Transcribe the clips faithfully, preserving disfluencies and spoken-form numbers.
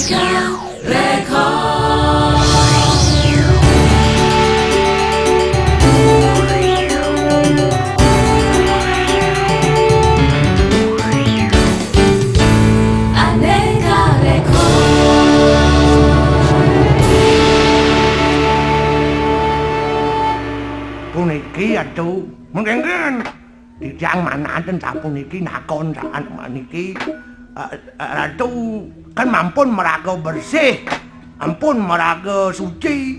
Puniki, aduh, mengkengken. Titiang manaten sapuniki nakon saat niki, eh, eh, Ratu kan mampun maraga bersih, ampun maraga suci,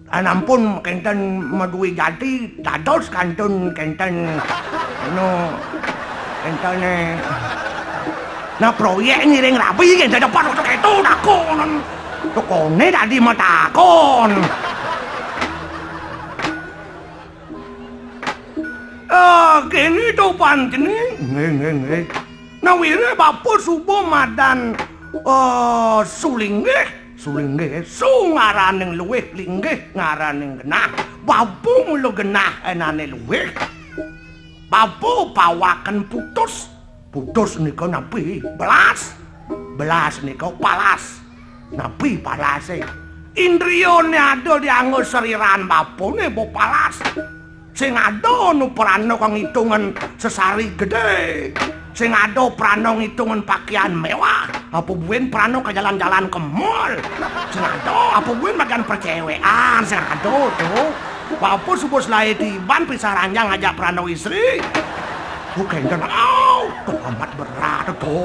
lan ampun kenten madue jati, dados kantun kenten, anu, kenten, eh, nah, proyek ngiring rabi kenten dapat waktu itu takon. Tukone tadi matakon. Ah, kene to pancene. Nggih, nggih, nggih. Nawire bapa suba madan, eh, sulinggih, sulinggih, su ngaraning luwih, linggih ngaraning genah. Bapa mula genah enane luwih. Bapa pawaken putus. Putus nika napi? Belas. Belas nika palas. Napi palase? Indriyane ada dianggo seriran bapane bo palas. Sing ada anu prana kang ngitungan sesari gedhe. Sing ada prana ngitungan pakaian mewah. Apa buin prana ka jalan-jalan ke mall. Sing ada apa buin bagian percewekan. Sing ada to. Apa suba selae tiban pisah ranjang ngajak prana istri. Oh, kenten. Au, to amat berat to.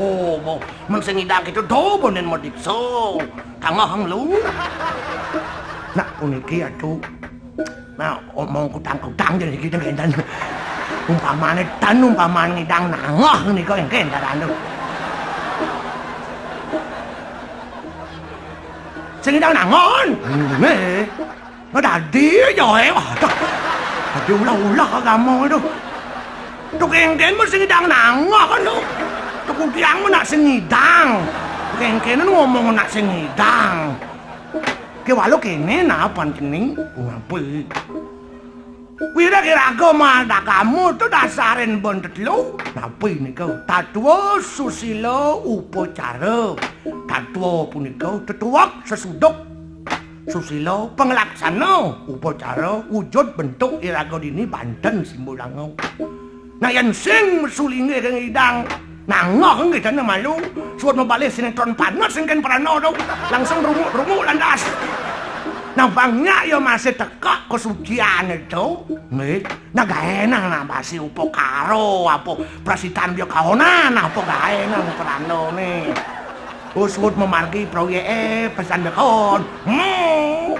Men sing ngidang gitu do bonen madiksa. Kanggo hang lu. Nak puniki atu. Nah, omong kutang-kutang jadi gitu kenten. Umpamane tan, umpamane ngidang nangoh nika engken dadane. Sing ngidang nangon. Nggih. Nah, dadi ya, eh, waduh. Dadi ulah-ulah agama itu. Tuk engken mesti ngidang nangoh kan lu. Tuk udiang mah nak sing ngidang. Tuk engken ngomong nak sing ngidang. Ke walu kene nah pancene ngape? Wira kiraga madagamu tu dasarin ben tetelu. Napi nika? Tatwa, susila, upacara. Tatwa punika tetuwek sesuduk. Susila panglaksana upacara wujud bentuk iraga dini banten simbulanga. Nah, yen sing sulinge kang idang nangoh nggih dene malu, suwun mabalih sinetron panas sing ken prana to. Langsung runguk-runguk landas. Nah, bang nyak ya masih teka kesucian itu. Nggih. Nah, gaenang nambasi upakara apa prasitan biya kaonan apa gaenang pranane. Usut memargi proyeke pesan bekon. Hmm.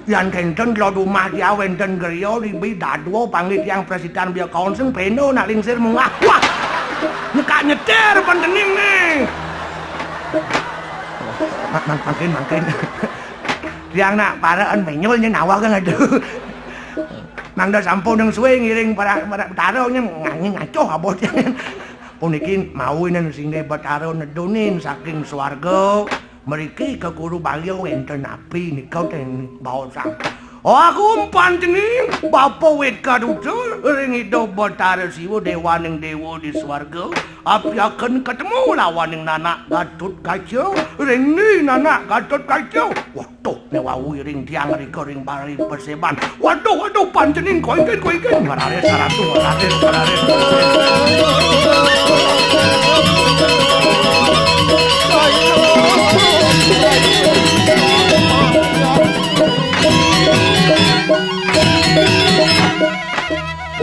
Yan kenten lo dumah dia wenten griya libi dadwa panggih tiang prasitan biya kaon sing peno nak lingsir munggah. Wah. Nyekak nyetir pantening ne. Mak, mak, mangkin, mangkin. Tiang nak paraan menyul nyen awak kan aduh. Mangda sampun nang suwe ngiring para, para Betara nyen nganyi ngacoh abot nyen. Puniki mawinen singgih Betara nedunin saking swarga. Mriki kekuru Bagya wenten api nika ten baosang. Aku umpan tening Bapa Wit Kaduta ring Ida Betara Siwa dewaning dewa di swarga. Apiaken ketemu lawaning nanak Gatut Kaca. Ring ni nanak Gatut Kaca? Waduh, ne wau iring tiang rika ring bari peseban. Waduh, waduh, pancening koiken, koiken. Ngararis, ngaratu, ngararis, ngararis.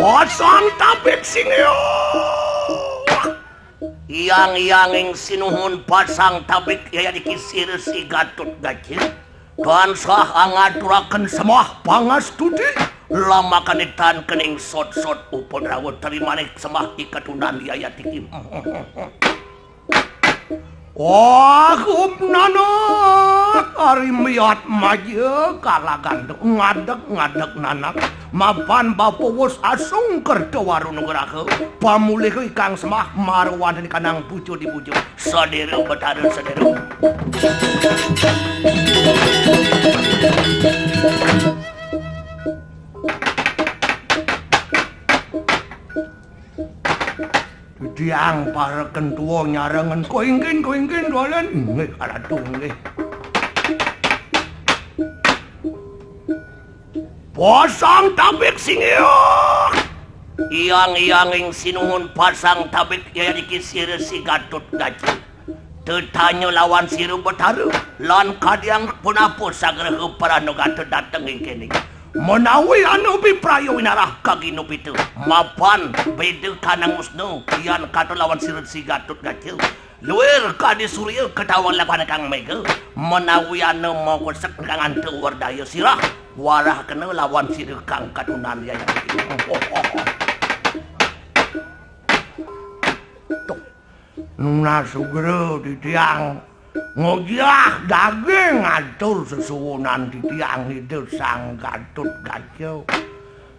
Pasang tabik sing yo. Yang-yanging sinuhun pasang tabik yaya dikisir si Gatut Gajil. Tansah angaturaken sembah pangastuti. Lamakane tan kening sot-sot upadrawa tarimanik sembah ikatunan yaya diki. Wah, up nanak, ari miat maja kalagan ngadeg-ngadeg nanak. Mapan bapa wus asung kerta waru nugraha, pamulih ikang sembah marwanteni kanang puja dipuja. Sadera Betara sadera. Dadi Yang pareken tua nyarengen koingkin, koingkin, dolen. Inggih, Ratu, inggih. Pasang tabik singgih. Iyang-iyanging sinuhun pasang tabik, ya niki sira si Gatut Kaca. Tetanya lawan sira Betara, lan kadiang punapa sagraha Pranagata dateng ing kene. Menawi anu bipraya winarah kaginupita, mapan beda kanang usna, yan kata lawan sira si Gatut Kaca. Luir kadi surya katawang lawan kang mega, menawi ana mawesek kang anta werdaya sirah, warah kena lawan sira kang katunan yayang. Tuh. Nunas sugra titiang ngojah daging atur sesuwunan titiang Ida Sang Gatut Kaca.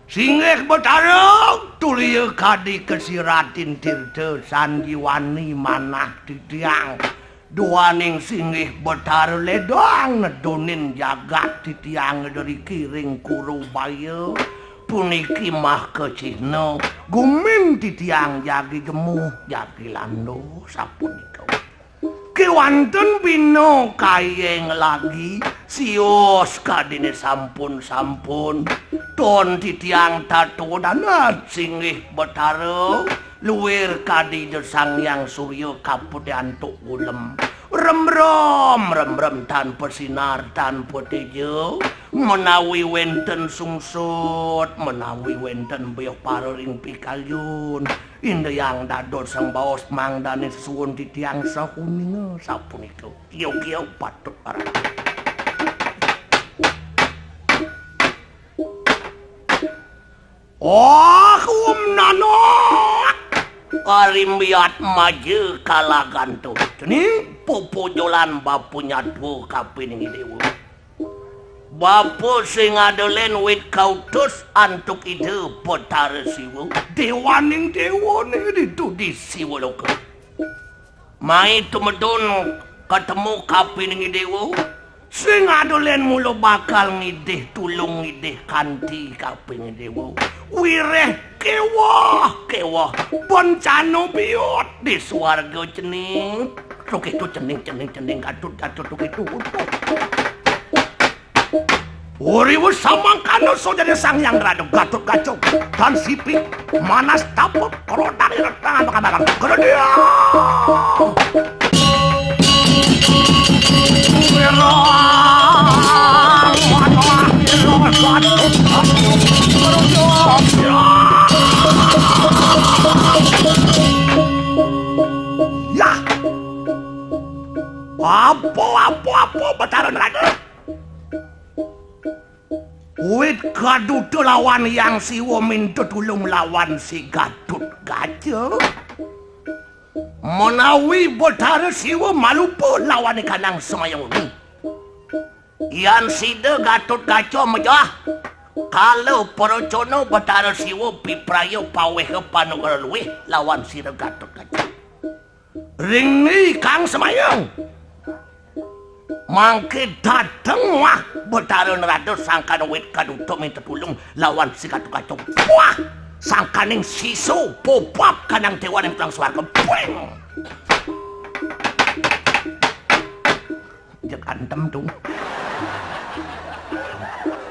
Singgih Betara, tulia kadi kasiratin tirta sanjiwani manah titiang. Duaning singgih Betara ledang nedunin jagat titiang deriki ring Kurubaya. Puniki mah kacihna gumin titiang jagi jemuh, jagi landuh, sapunika. Kewanten bina kayeng lagi, sios kadine sampun-sampun. Ton titiang tato danat singgih Betara, luir kadi Ida Sang Hyang Surya kaput antuk gulem. Remrem, remrem tanpa sinar, tanpa teja. Menawi wenten sungsut, menawi wenten beh para ring pikayun. Indayang dados sang baos mangdane sesuwun titiang sahuninga sapunika. Kiyo-kiyo patut parang. Oh, um nanok. Karimbiat maja kalagan tu. Cening pupujolan bapa nyadwa kapining dewa. Bapa sing ada len wit kautus antuk Ida Betara Siwa. Dewaning dewane ditu di Siwa Loka. Mai tumedun katemu kapining dewa. Sing ada len mula bakal ngidih tulung ngidih kanti kapining dewa. Wireh kewah, kewah. Bencana biut di swarga cening. Tukitu cening, cening, cening, Gatut, Gatut, tukitu. Uriwa samangkana sojane Sang Hyang Rada Gatut Kaca, dan sipi manas tapa krodang ira tangan pakabalang. Kemudian. Ya. Apa, apa, apa, Betara Narada? Wit kaduta lawan Hyang Siwa minta tulung lawan si Gatut Kaca. Menawi Betara Siwa malupa lawan kanang semayang wengi. Yan sida Gatut Kaca mejah, kala pracana Betara Siwa pipraya paweha panugraha luih lawan sira Gatut Kaca. Ring ni kang semayang. Mangke dateng wah Betara Narada sangkan wit kaduta minta tulung lawan si Gatut Kaca. Wah! Sangkaning sisu popap kanang dewa ning tulang swarga. Puing! Jek antem tu.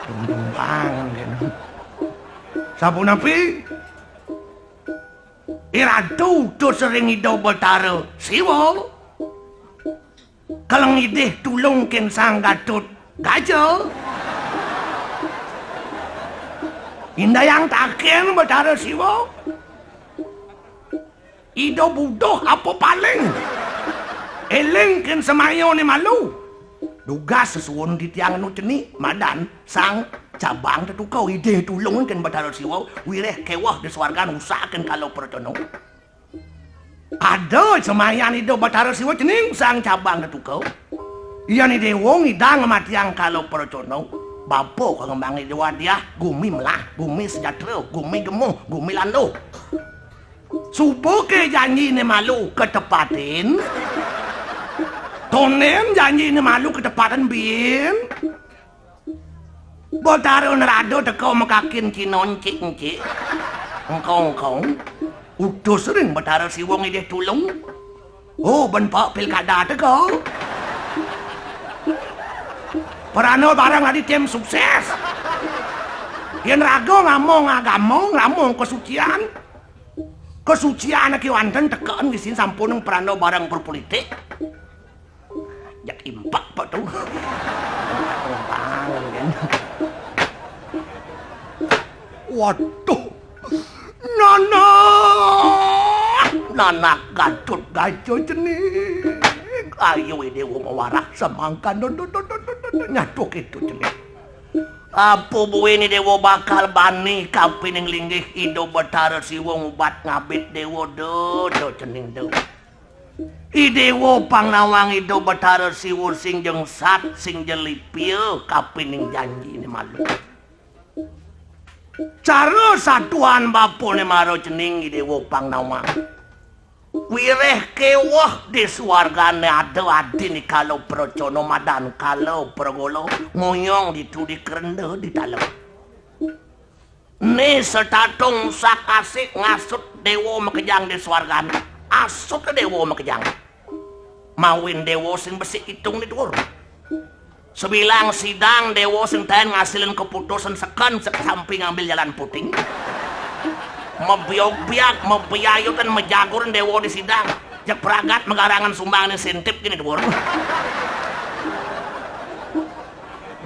Tung tung bang kene. Sapunapi? Iratu utus ring Ida Betara Siwa. Kal ngidih tulung ken Sang Gatut Kaca. Indayang taken Betara Siwa. Ida buduh apa paling? Eling ken semayane malu. Dugas sesuwun titiang enu cenik madan Sang Cabang Tetuka, idih tulung ken Betara Siwa, wireh keweh di swargan usahaken kala pracana. Ada semayan Ida Betara Siwa cening Sang Cabang Tetuka. Yan Ida Wong Ida ngamatiang kala pracana. Bapa kang ngembangi Dewa Diah, gumi melah, gumi sejahtera, gumi gemuh, gumi landuh. Suba ke janjine malu ketepatin. Tonen janjine malu ketepatin bin. Betara Narada teka makakin Cina encik-encik. Engkong-engkong. Utus ring Betara Siwa ngidih tulung. Oh, ben Pak Pilkada teka. Prana bareng dadi tim sukses. Yen raga ngamong agama, nglamong kesucian. Kesucian kewanten teken ngisin sampun prana bareng berpolitik. Jak impak, Pak, tu. Bang, kan. Waduh. Nanak, nanak Gatotkaca cening. Ayo, Ida Dewa mawarah semangkan. Nyatuh kéto cening. Apa buin Ida Dewa bakal bani kapining linggih Ida Betara Siwa ngubat ngabit Dewa, do, do cening, do. Ida Dewa pang nawang Ida Betara Siwa sing jengsat, sing jelipia kapining janjiné malu. Cara satuan bapané mara cening Ida Dewa pang nawang. Wiréh kéweh di suargané ada adi nika kala pracana madan kala pragala ngoyong ditu di kerenda di taléb. Né setatung sak asik ngasut déwa makejang di suargané. Asut déwa makejang. Mawin déwa sing besik itung di duur. Sabilang sidang déwa sing taén ngasilin keputusan seken sek sampi ngambil jalan puting. Mabiog-biag, mabiayutan, majaguran déwa di sidang. Jeg pragat magarangan sumbang né sintip gini duur.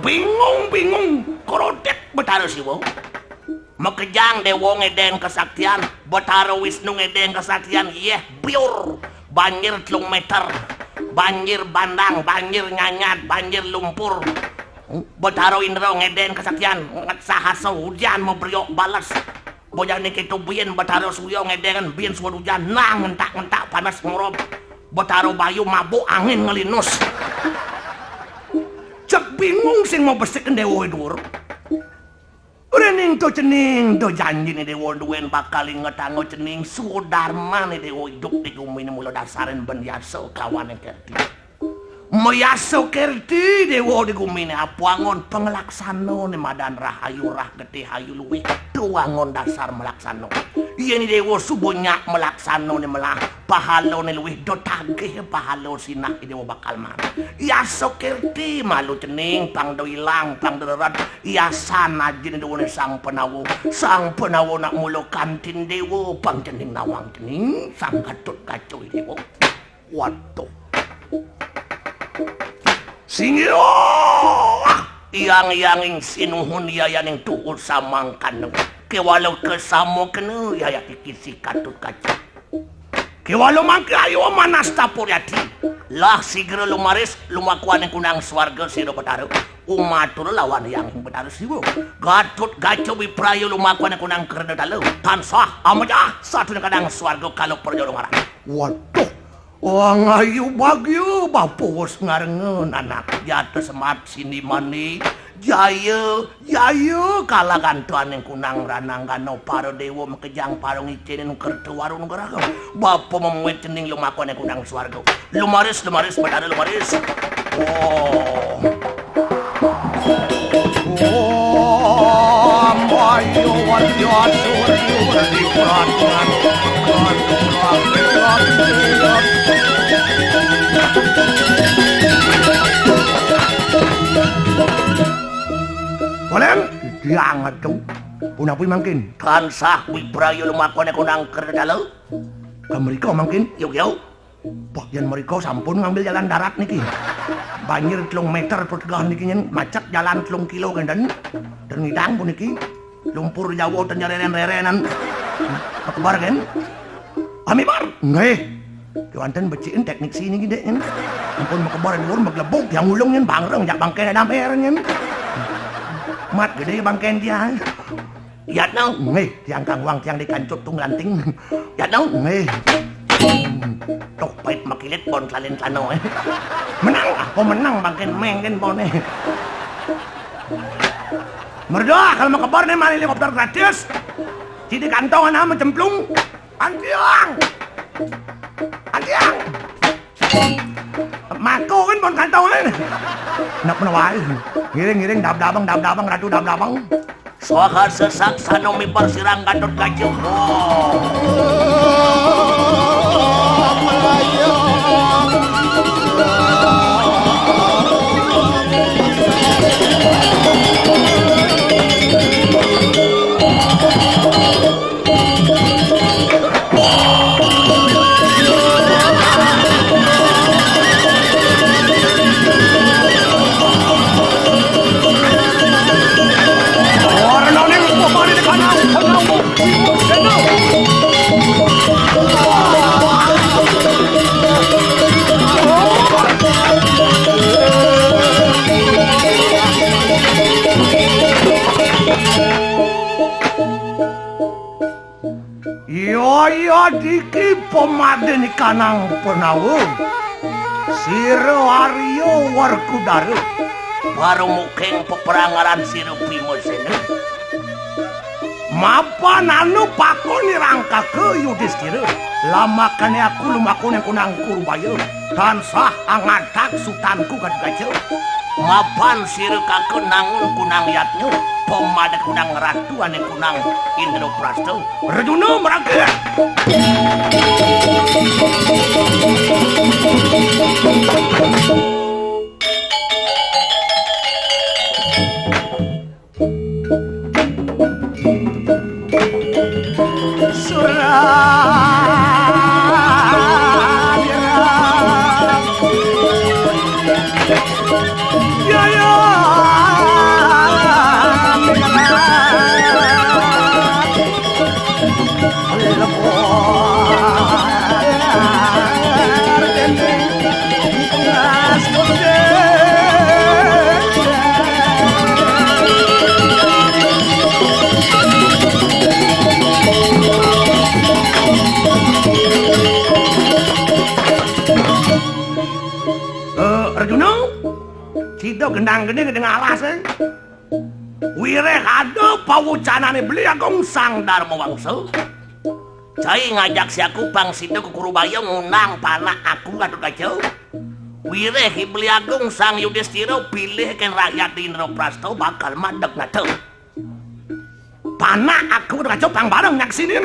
Bingung-bingung, krodit Betara Siwa. Makejang déwa ngedén kesaktian, Betara Wisnu ngedén kesaktian, yéh, biur, banjir telung méter, banjir bandang, banjir nyanyat, banjir lumpur. Betara Indra ngedén kesaktian, nget sahasa hujan maberiuk bales. Bojané kéto buin Betara Surya ngedén buin suud hujan, nang ngentak-ngentak panas ngorob. Betara Bayu mabuk angin ngelinus. Jeg bingung sing mabesikin déwa duur. Réning to cening, to janjiné déwa duén bakal ingetanga cening, sudarmané déwa idup di guminé mula dasarin ben yasa kawané kerti. Mayasa kerti déwa di guminé apa anggon panglaksanané madan rahayu, rah getih ayu luih, to anggon dasar malaksana. Yén déwa suba nyak malaksanané melah, pahalané luih, do tagih pahala sinah déwa bakal madan. Yasa kerti malu cening, pang do ilang, pang do rered, Yasan ajiné duwuné Sang Panawa. Sang Panawa nak mula kantin déwa, pang cening nawang cening, Sang Gatotkaca déwa. Waduh. Singgih, Hyang Hyanging Sinuhun, yayaning tuhu samangkana. Kéwala kasama kena, yaya iki si Gatotkaca. Kéwala mangké ayu manastapuriati. Lah sigra lumaris lumakuaning kunang swarga sira Betara. Umatur lawan Hyang Betara Siwa. Gatotkaca Wipraya lumakuaning kunang Krenatala. Tansah amejah satuna kadang swarga kala praja ngaran. Waduh. Wang ayu bagya bapa wus ngarenga nanak jata semat sindimani. Jaya, jaya, kalagantaning kunang rananggana para déwa makejang para ngicénin kerta waru nugraha. Bapa mamuit cening lumakoné kunang swarga. Lumaris, lumaris, Betara lumaris. Oh. Oh, ambayu wadya surya di pratman. Boleh? Dianget dong. Punapi mangkin? Tansah Wipraya lumakoné kunang Krenatala. Ka mrika mangkin? Yuk, yuk. Bah, yén mrika sampun ngambil jalan darat niki. Banjir telung méter pertegahan niki nyén macet jalan telung kilo kénten. Dan ngidang puniki. Lumpur Jawa ten nyereren-rerenan. Kebar kén? Amibar. Nggih. Kéwanten becikin teknik sini gede kan. Ampun makebar dhuwur maglebug tiang ulung nyén bangreng jak bangkén adam er nyén. Mat gedé bangkén tiang. Yatna nggih tiang kang wang tiang dikancut tung lanting. Yatna nggih. Tuh pait makilit bon tlalin tlano. Menang apa menang bangkén mengkén boné. Merda kalau makebar né mari helikopter gratis. Sidi kantong ana macemplung. Antiang! Antiang! Mako kan pon kantong kan. Nak pernah wae. Ngiring-ngiring dab-dabang dab-dabang ratu dab-dabang. Swaha sesaksana mibar sirang Gatotkaca. Yaya diki pamadin ikanang Panawa. Sira Arya Werkudara. Parumuking peperangaran sira Bimasena. Mapan anu pakon nirangkaka Yudistira. Lamakane aku lumakon ing kunang Kurbaya. Tansah angadak sutanku Gatotkaca. Mapan sira kaka nangun kunang yadnya, pamada kunang ratu ane kunang Indraprasta. Rejuna maraga. Eh, Arjuna, sida gendang-gending ning alase. Wiréh ada pawucanane Beli Agung Sang Darma Wangsa. Cai ngajak siaku pang sida ka Kurubaya ngundang panak aku Gatotkaca. Wiréh Beli Agung Sang Yudistira pilih ken rakyat di Indraprasta bakal madeg nata. Panak aku Gatotkaca pang bareng nyaksinin.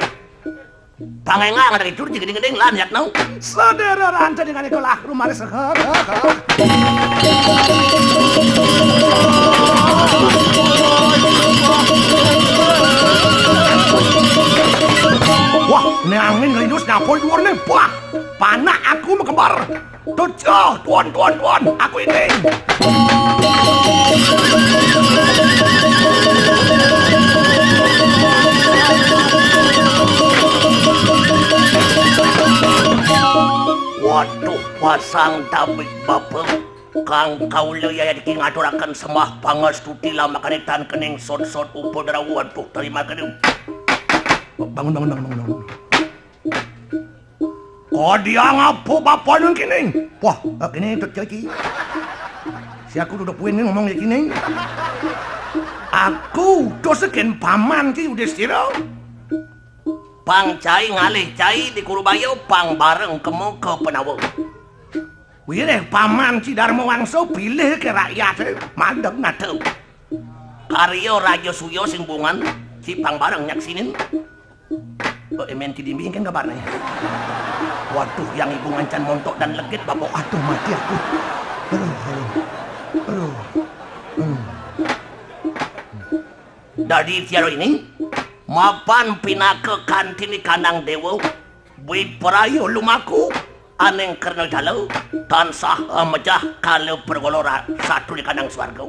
Pangéngang ada kecur jigeding-geding lan yatna. Sadéréh ranté dengan ikolah rumaris. Wah, né angin nglindus nyapu dhuwur né. Wah, panak aku makembar. Tuh, tuh, tuan, tuan, tuan, aku ini. Waduh, pasang tabik bapa. Kang kaula yaya diki ngaturaken sembah pangastuti lamakane tan kening sot-sot upadrawa. Waduh, terima kasih. Bangun, bangun, bangun, bangun, bangun. Kadiang apa bapane kene? Wah, kene Cut Cai. Si aku duduk puin ngomong ya kene. Aku dosa ken paman ki Yudistira. Pang cai ngalih cai di Kurubaya, pang bareng kema ka Penawa. Wiréh paman ci Darma Wangsa pilih ke rakyate madeg nata. Karya Raja Suya sing bungan, ci pang bareng nyaksinin. Kok emen ki dimbi engken kabarne? Waduh, yang ibu ngancan montok dan legit, Bapak. Aduh, mati aku. Aduh, aduh. Aduh. Hmm. Dadi tiara ini, mapan pinaka kanti ni kandang dewa, wipraya lumaku, aning kerna jala, tansah amejah kala pergolo ra-, satu ni kandang swarga.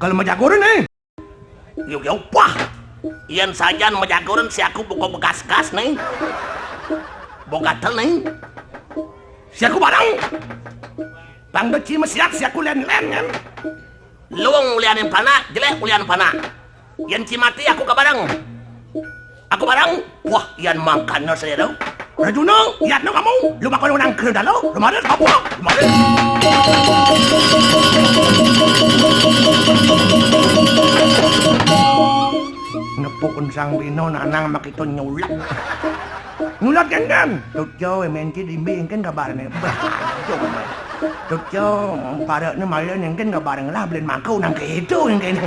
Kala majagur ini. Yo, yo, wah. Yen sajan majaguran si aku buka bekas-gas nih. Bogatel nih. Si aku barang. Bang Deci mesiak si aku len-len kan. Luwung ulianing panak, jelek ulian panak. Yen ci mati aku ka barang. Aku barang. Wah, yan mangkana selera. Rajuna, yatna kamu, lumakon nang kena dalu, lumaris, apa? Lumaris. Nepuk ensang bina nanang makita nyulat. Nyulat kan kan? Tutyo, menti dimbi kan kabarne. Bah, aduh. Tutyo, parane malah nengken kabarne lah, belin mangkau nang kedo nengken.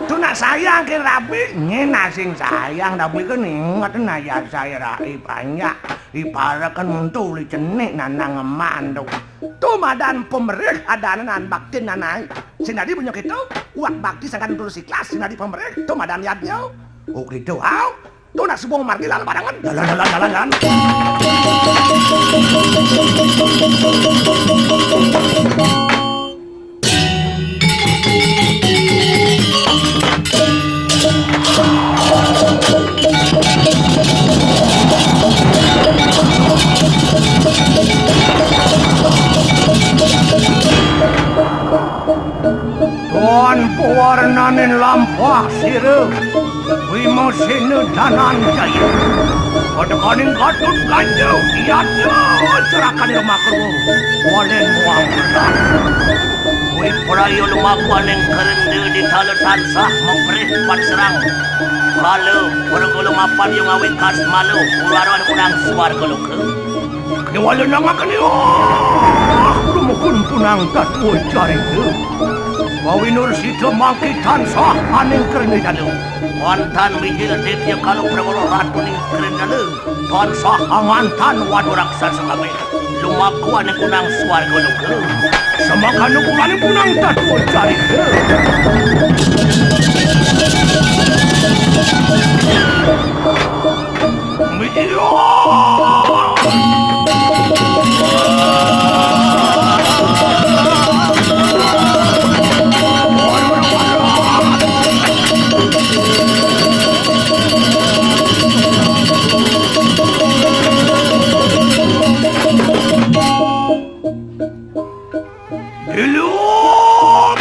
Tu nak sayang ke rabi, nggih nak sing sayang rabi ke ninget naya saya rai banyak. Ibaratkan muntu li cenik nanang eman tu. Tu madan pemerih adanan bakti nanai. Sing dadi punya kita, uak bakti sangkan tulus ikhlas, sing dadi pemerih, tu madan yadnya. Oh, gitu, hau. Tu nak subuh margi lan padangan. Dalan, dalan, dalan, dalan. Tuan pewarnaning lampah sira, Wimasena Dananjaya. Padekaning Gatut Kaca, yadnya cerakaning Makarwa, walen muang berat. Wipraya lumakuaning kerenda di tala tansah maprih paserang. Kala pergulung mapan yung awit kasmala, ularan unang swarga loka. Kewala nangaken, ah, rumuhun punang tatwa carita. Bawinur sida mangki tansah aning kering dalu. Wonten mijil ditya kala prawala ratuning kering dalu. Tansah angantan wadu raksasa kabeh. Lumaku aning kunang swarga loka. Semakan ukuraning punang tatwa carita. Diluk!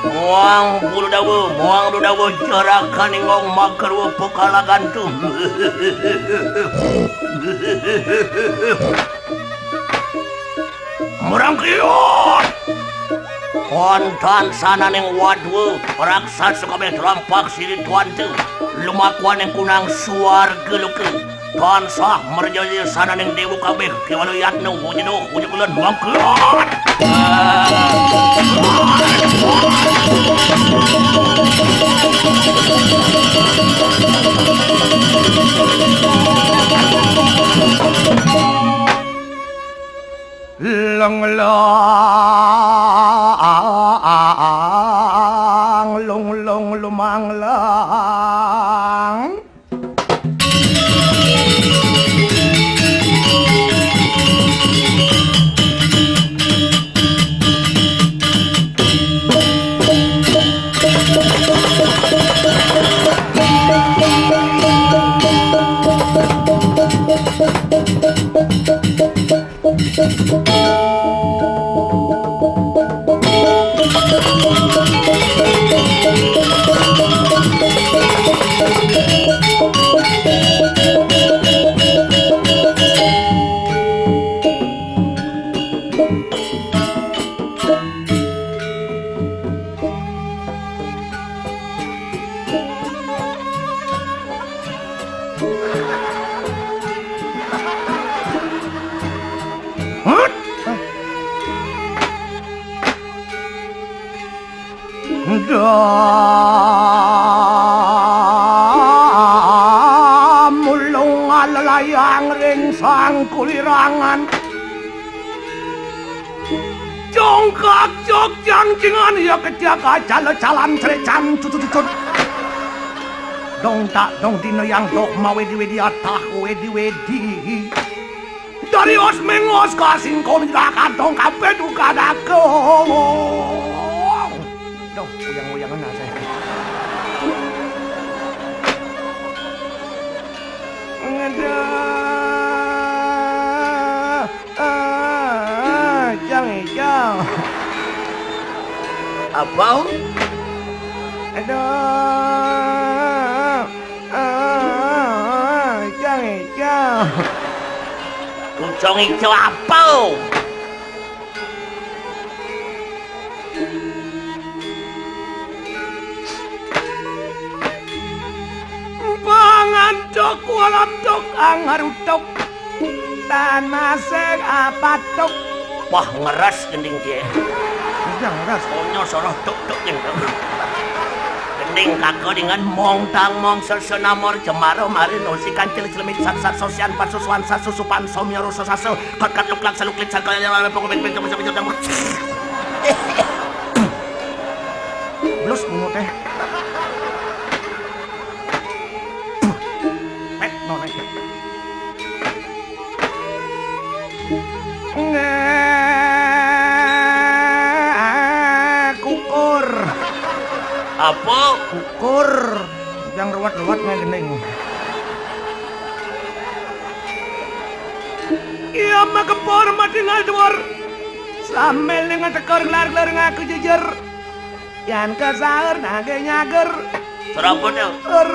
Muang bulu dawa, muang bulu dawa, jarakan ingong makar rupa kalagan tu. Merangkiut! Wonten sananing wadwa, raksasa kabeh trampak sirih tuantu, lumakuaning kunang swarga loka. Tansah mrejaya sananing dewa kabeh, kewala yatna wujud, wujud bulan mangkat. Leng lang, lung lung lumang lang. Damulung alelayang ring sangkulirangan. Jongkak jog jangjingan ya kejak ajal-ajalan srecan cucut-cucut. Dong tak dong dina yang doh mawedi-wedi atah wedi-wedi. Darius mengos kasingko menjelah kantong kampet uga dago. Duh, uyang-uyangan asa. Ngedah. Ah, jang, jang. Apa? Aduh. Ah, jang, jang. Kucang ijo apa? Pangantuk, walantuk, angarutuk. Tanah sing apatuk. Wah, ngeres gending dia. Iya, ngeres. Onyo soroh tuk-tuk ning. Ring kaka dengan mong tang mong sel senamor jemara marin usi kancil selemit saksar sosian pasusuan sasusupan somyoro sosasa kat kat luklak seluklik sarkaya pokok pek pek pek pek pek. Blus bungut téh. Pet nonek. Nggak, kukur. Apa? Kukur. Yang ruwet-ruwet nggak gending. Iya mah kepor mah tinggal duur. Sambil ning tekor gelar-gelar ngaku jujur. Yan kasaur nage nyager. Serapun ya. Er.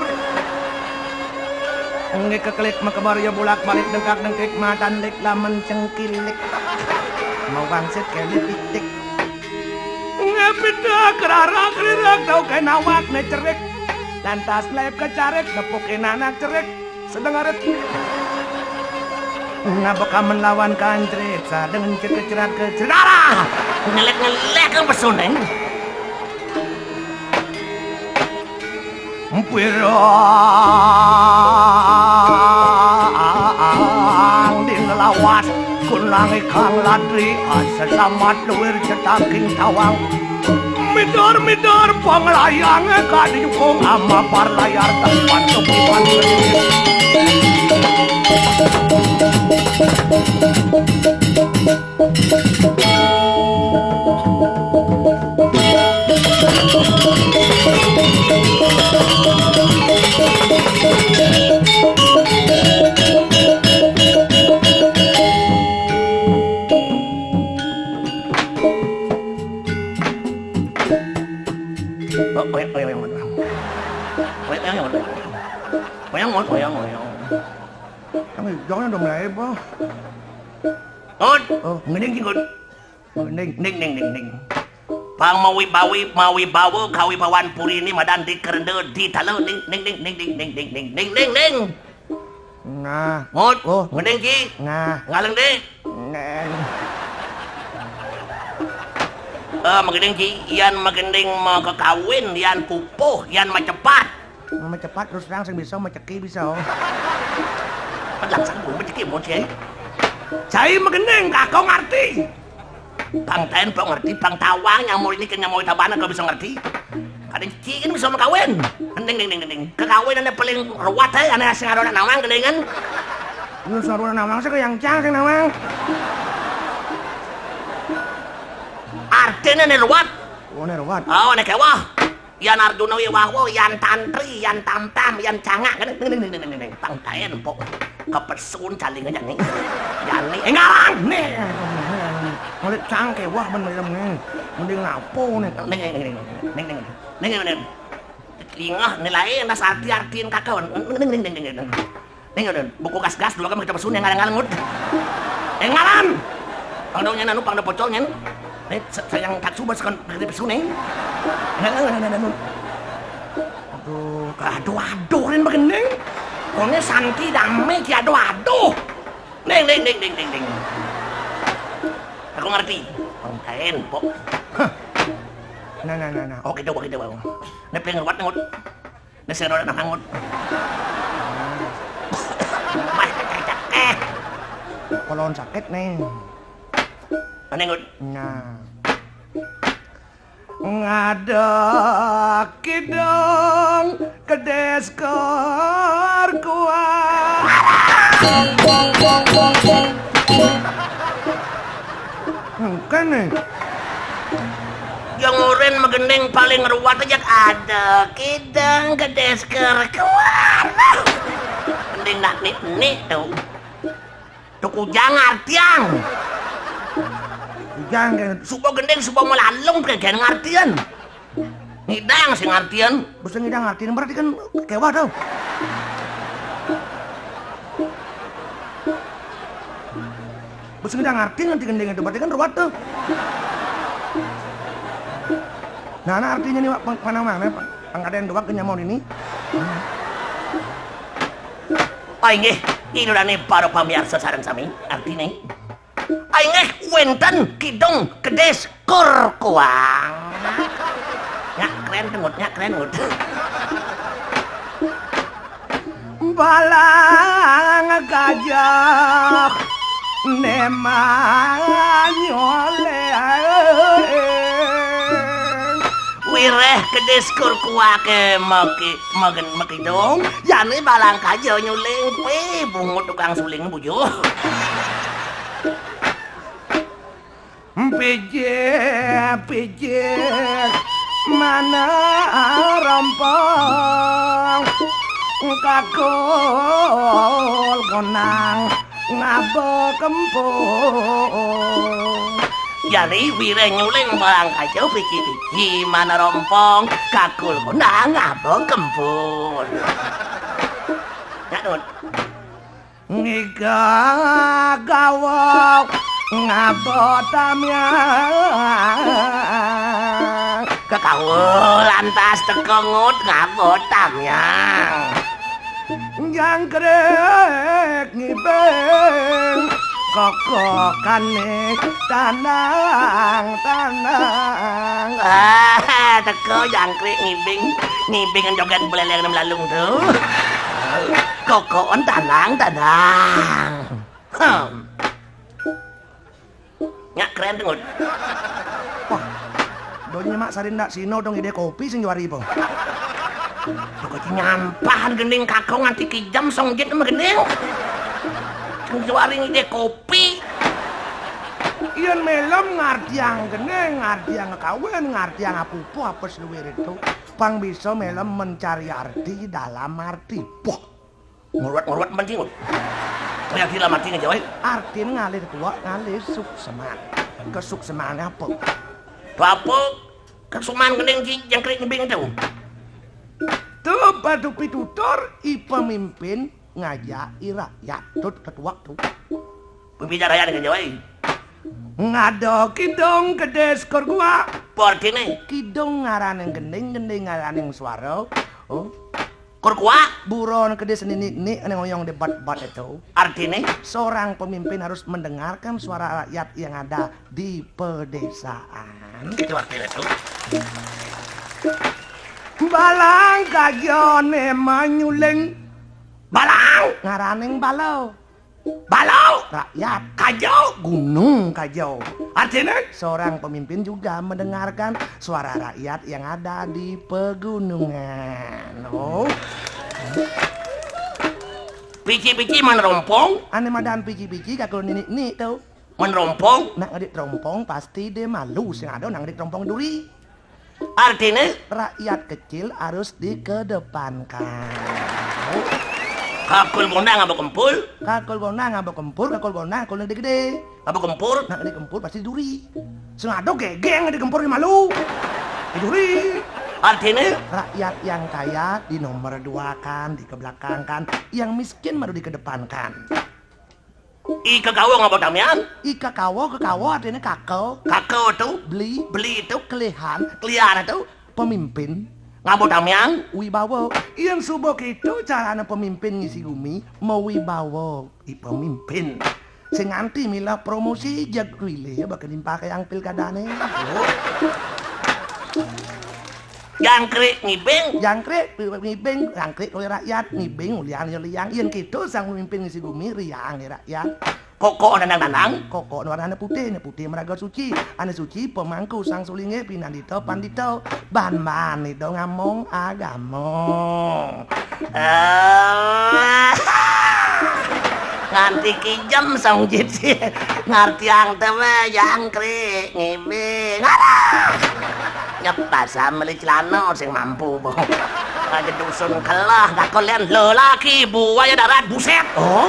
Nggih keklik mekebar ya bulak-balik dengkak-dengkik matan lik lamen cengkilik. Mau wangsit kene pitik. Ngepita kerara kerirak tau kena awak ne cerik. Lantas laip kecarik nepuk anak cerik. Sedeng arit. Nabek amen lawan kancrit, sadeng cekecerat kecerit. Arah! Ngelek-ngelek ke pesuning. Pirang di lawas kunang ikang ladri, selamat luwir cetaking tawang. Midor-midor panglayange kadiyukung amapar layar tempat tukipan. Kami jauhnya udah mulai, Bang. Ngut. Oh, mending sih, Ngut. Mending, ning, ning, ning, ning. Pang mawi bawi, mawi bawa, kawi pawan puri ini madan di kerenda, di tala, ning, ning, ning, ning, ning, ning, ning, ning, ning, ning, ning. Nah. Ngut. Oh. Mending ki. Nah. Ngaleng deh. Neng. Eh, magending ki, yan magending mau kekawin, yan pupuh, yan macepat. Macepat terus terang sing bisa, maceki bisa. Pedak sang bu, maceki mau cai. Cai magending, kakong arti. Pang ten, pang ngerti, pang tawang, nyamur ini ke nyamur tabana kau bisa ngerti. Kadang cikin bisa mau kawin. Ning, ning, ning, ning. Kekawin ane paling ruwet, eh, ane sing ada nawang, gendingan. Lu sing ada nawang, sih yang cang, sing nawang. Artinya nih ruwet. Oh, nih ruwet. Oh, nih kewah. Yan Arjuna Wiwawa, yan Tantri, yan Tamtam, yan Cangak, kan? Ning, ning, ning, ning, ning, ning. Pang taen, pok. Kepesun caling aja, nih. Jani, eh, ngarang, nih. Ngalik cangke, wah, bener, nih. Mending ngapo, nih. Ning, ning, ning, ning, ning, ning, ning, ning. Ning, ning, ning. Lingah, nilai, nas arti-artiin kakak, ning, ning, ning, ning, ning. Ning, ning, ning. Buku gas-gas, dua kami kita pesun, yang ngalang-ngalang, ngut. Yang ngalang. Pang dong, nyan, anu, pang dong pocol, nyan. Nih, sa-, sayang tak suba, sekan, kita pesun, nih. Ngalang, ngalang, ngalang, ngalang. Aduh, aduh, aduh, Rin begending. Kone Santi dame ki aduh, aduh. Ding, ding, ding, ding, ding, ding. Aku ngerti. Pang taen, pok. Hah. Nah, nah, nah, nah. Oh, gitu, gitu, Bang. Ini paling ruwet, ngut. Ini sing ruwet, nah, ngut. Mah, cek, cek, eh. Kolon sakit, nih. Aneh, ngut. Nah. Ngadeg kidung kedis kerkuah. Engken nih. Yang oren magending paling ruwet aja ada kidung kedis kerkuah. Mending nak nik-nik tuh. Tuh kujang ngartian. Kujang kan. Suba gending, suba melalung, kagén ngartian. Ngidang sing ngartian. Basa ngidang ngartian berarti kan kewah tuh. Basa ngidang ngartian nanti gending itu berarti kan ruwet tuh. Nah, nah artinya nih, Pak, pang-, panang mana, Pak? Pangkadén dua kenyamon ini. Ai nggih, inurane para pamiarsa sareng sami, artine. Ai nggih, wenten kidung kedis kurkuang. Nyak kren tengut, nyak kren tengut. Balang gajah nemang nyoleh. Wireh kedis Kurkua ke meki-, megen-, mekidung, jani Balang Kaja nyuling, kuwi bungut tukang suling bujuh. Pijih, pijih, mana rompong, kakul kunang, ngaba kempung. Jani wireh nyuling Balang Kaja, pijih-pijih, mana rompong, kakul kunang, ngaba kempung. Nyak, Dut. Ngiga gawa ngaba tamiang. Kekawa lantas teka ngut ngaba tamiang. Jangkrik ngibing kokokane tandang-tandang. Ah, teka jangkrik ngibing, ngibing joget beleleng nem lalung tu. Kokokan tandang-tandang. Hmm. Nyak kren tengut. Wah, do nyemak sari ndak sino dong ide kopi sing juari po. Pokoknya nyampahan gending kakong nganti kijam song jit sama gending. Sing juari ide kopi. Iyan melem ngartiang gending, ngartiang kawin, ngartiang apupuh apa seluwir itu. Pang bisa melem mencari arti dalam arti. Wah. Ngruwet-ngruwet men, Cing. Kaya gila mati ngejawai. Artine ngalih ketuwek, ngalih sukseman. Kesuksemane apa? Apa? Kesukseman gending, Cing, jangkrik ngibing itu. Tu batu pitutur, i pemimpin ngajak i rakyat. Tut ketuwek tu. Pemimpin rakyat ngejawai. Ngada kidung kedis Kurkua. Apa artine? Kidung ngaraning gending, gending ngaraning suara. Oh. Kurkua. Buron kedis ninik-nik ane ngoyong debat-bat itu. Artine? Seorang pemimpin harus mendengarkan suara rakyat yang ada di pedesaan. Itu artine tu. Balang kajane manyuling. Balang. Ngaraning bala. Bala. Rakyat. Kaja. Gunung Kaja. Artine? Seorang pemimpin juga mendengarkan suara rakyat yang ada di pegunungan. Oh. Pici-pici man rompong. Ane madan pici-pici kakul ninik-nik tu. Man rompong. Nak ngedit rompong pasti dia malu sing ada nak ngedit rompong duri. Artine? Rakyat kecil harus dikedepankan. Kakul gondang apa kempul? Kakul gondang apa kempul, kakul gondang kakul gede-gede. Apa kempul? Nak di kempul pasti duri. Sing ada gegeng di kempul di malu. Di duri. Artine? Rakyat yang kaya dinomor duakan, dikebelakangkan, yang miskin baru dikedepankan. I kekawa ngapa tamian? I kekawa, kekawa artine kaka. Kaka tu? Beli. Beli tu? Kelihan. Kelihan tu? Pemimpin. Ngapa tamian? Wibawa. Yen suba keto carane pemimpin ngisi gumi, mawibawa. I pemimpin. Sing nganti milah promosi jeg wilih ya bakal nimpake yang pilkadane. Jangkrik ngibing. Jangkrik ngibing, jangkrik oleh rakyat, ngibing ulian ya liang. Yen kita sang pemimpin ngisi gumi, riang ya rakyat. Koko nandang-nandang. Koko warnane putih, ne putih meraga suci. Ane suci pemangku sang sulinge pinandita pandita. Ban-ban ida ngamong agama. Ah. Nganti kijem song jit ngartiang tewe jangkrik ngibing. Alah. Nyep pasam beli celana sing mampu, Bong. Aja dusun kelah, gak kalian lelaki buaya darat, buset. Oh.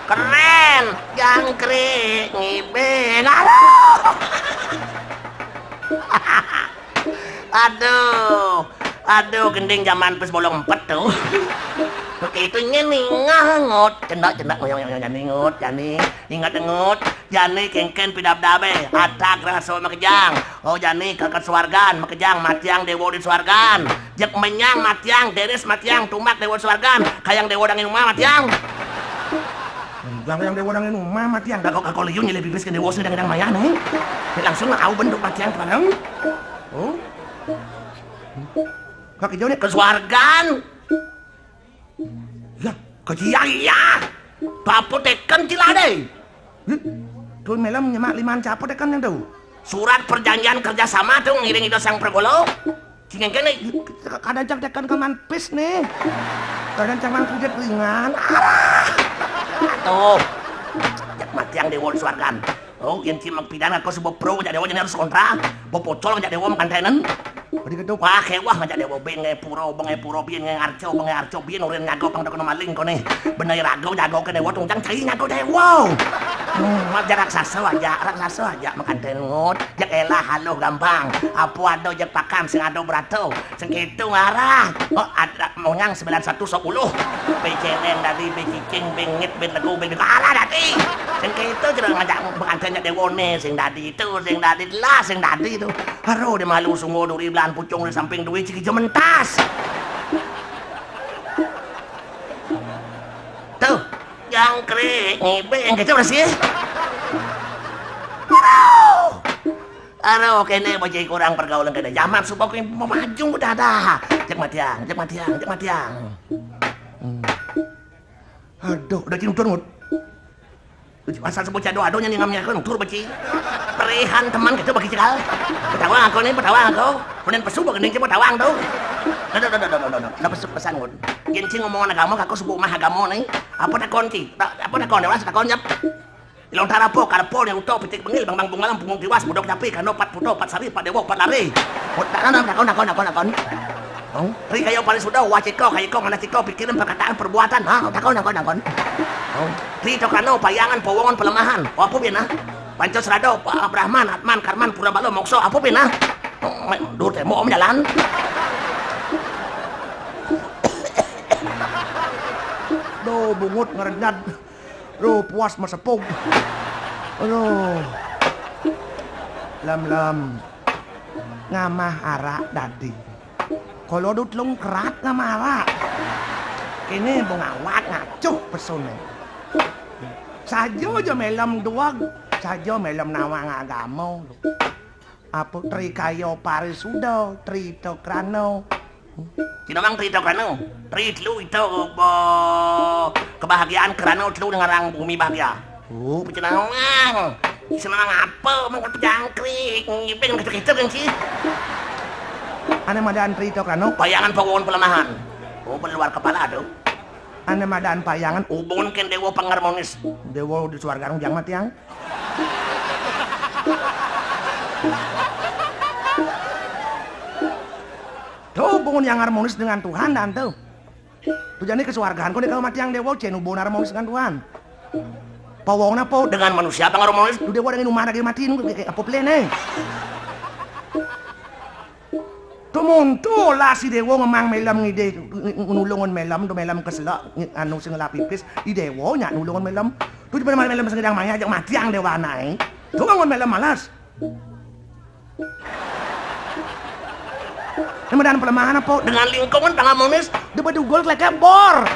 Keren, jangkrik ngibing. Aduh. Aduh. Aduh, gending zaman pes bolong empet tu. Begitu nyeni ngangut, cendak-cendak ngoyong-ngoyong jani ngut, jani ingat ngut. Jani kengken pidabdabe, atak rasa makejang. Oh, jani keket suargan, makejang matiang dewa di suargan. Jek menyang matiang, deris matiang, tumbak dewa di suargan. Kayang dewa dangin rumah matiang. Bang, kayang dewa dangin rumah matiang. Dah kau, kau liu nyilih pipis ke dewa sini dangin mayan, eh. Langsung lah au bentuk matiang bareng. Oh. Kaki jauh ni ke suargan. Ya, ke jia iya. Apa teken cilade? Tuh malam nyemak liman siapa teken yang tuh? Surat perjanjian kerjasama tuh ngiring itu sang pergolo. Cingeng kene. Kadang cak teken ke manpis nih. Kadang cak manpis ringan. Tuh. Cak mati yang dewa di suargan. Oh, yang cima pidan aku sebab pro ngajak dewa jadi harus kontra. Bo pocol ngajak dewa makan tenen. Jadi gitu, wah, kewah ngajak dewa, benge puro, benge puro, biyen nge arco, benge arco, biyen urin ngago pang dokono maling kone. Bener rago jago ke dewa, tungjang cai ngago dewa. Hmm, ngajak raksasa aja, raksasa aja makan tenen ngut. Jak elah haluh gampang. Apa ada jak pakan sing ada berato. Sing ketu ngarah. Oh, ada monyang sembilan satu sepuluh. Beceleng dadi, becicing, bengit, ben legu, ben kalah dadi. Sing ketu jero ngajak pengantin jak dewone, sing dadi itu, sing dadi lah, sing dadi itu. Aduh, di malu sungguh duri belahan pucung di samping duit ciki jementas. Tuh, jangkrik, ngibeng gitu sih. Aduh. Aduh, kene bocah kurang pergaulan kene. Zaman suba kuwi memancung udah ada. Cek matiang, cek matiang, cek matiang. Hmm. Aduh, udah cintur ngut. Asal sebut cado adonya nih ngamnya kan tur beci. Perihan teman gitu bagi cekal. Petawang aku nih, petawang aku. Kemudian pesu begini cuma tawang tuh. Aduh, aduh, aduh, aduh, aduh. Nah, pesu pesan ngut. Yen cing ngomong agama, aku sebut mah agama nih. Apa takon ci? Apa takon ya? Takon jawab. Lontar apa? Karepol yang utuh pitik bengil bang bang bungalam pungung tiwas budok nyapi kano pat puto pat sari pat dewo pat lari. Takon takon takon takon takon. Oh, ri kayo paling sudah waciko kayiko mana ciko pikiran perkataan perbuatan. Ha, takon takon takon. Oh, ri tokano payangan powongan pelemahan. Oh, apa bina? Panco serado, Brahman, Atman, Karman, Pura Balo, Mokso, apa bina? Oh, dur temo om jalan. Duh, bungut ngerenyat. Duh, puas mesepung. Aduh. Lem-lem. Ngamah arak dadi. Kalau dut lung kerat ngamah arak. Kene bengawat ngacuh pesune. Saja aja melem duweg, saja melem nawang agama. Apa trikaya parisuda, trita krana. Cinawang trita krana, tri telu ita ba-, kebahagiaan krana telu ngarang bumi bahagia. Oh, pecenawang. Cinawang apa? Mengko pejangkrik, ngibing kecil-kecil kan sih. Ane madan trita krana. Bayangan pawon pelemahan. Oh, luar kepala tu. Ane madan payangan. Hubungan ken dewa pangarmonis. Dewa di swarga rung jang matiang. Tuh, hubungan yang harmonis dengan Tuhan, dan tuh. Tuh, jadi kesuargaan kok kalau mati yang dewa, cen hubungan harmonis dengan Tuhan. Pawong apa? Dengan manusia apa harmonis? Tuh, dewa dengan rumah lagi mati, nunggu kayak apa pilihan, eh? Tuh, muncul lah si dewa ngemang melem ngide, ng-, ng-, nulungan melem, tuh melem keselak, ng-, anu sing ngelap pipis, i dewa nyak nulungan melem. Tuh, di mana melem sing gedang maya, ajak mati yang dewa naik. Tuh, bangun melem malas. Ini medan pelemahan apa? Dengan lingkungan tangan monis. Dia berdugul keleknya bor.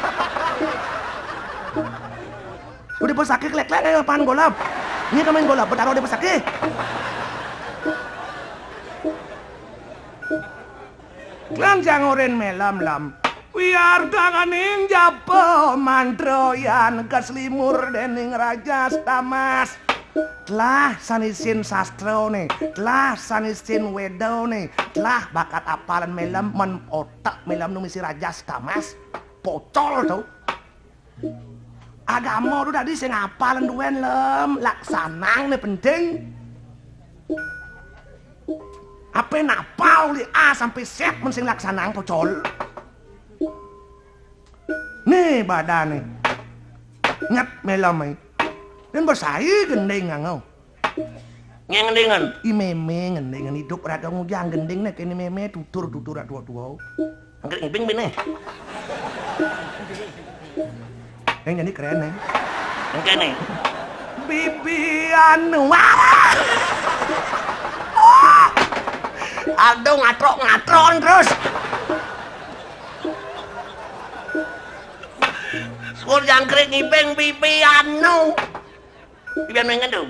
Udah pesakit kelek-kelek ayo pan golap. Ini temen golap, betaro dia pesakit. Klan jangoren melam lam. Wiar tanganing japa mantra yan kaslimur dening Raja Stamas. Telah sanisin sastrane, telah sanisin wedane, telah bakat apalan melem men otak melem nu misi Raja Stamas. Pocol to. Agama tu dadi sing apal duwen lem, laksanang ne penting. Ape napal uli A sampai Z men sing laksanang pocol. Nih badane. Nyet melem ai. Dan bersai gending ngangau. Ngendingan. I meme ngendingan hidup rada ngujang gending ne kene meme tutur tutur tua tua. Angkat ngibing bine. Yang jadi keren nih. Yang kene. Bibi anu. Wah! Aduh, ngatrok-ngatron terus. Suwun jangkrik ngibing bibi anu. Bibi anu yang ngendung.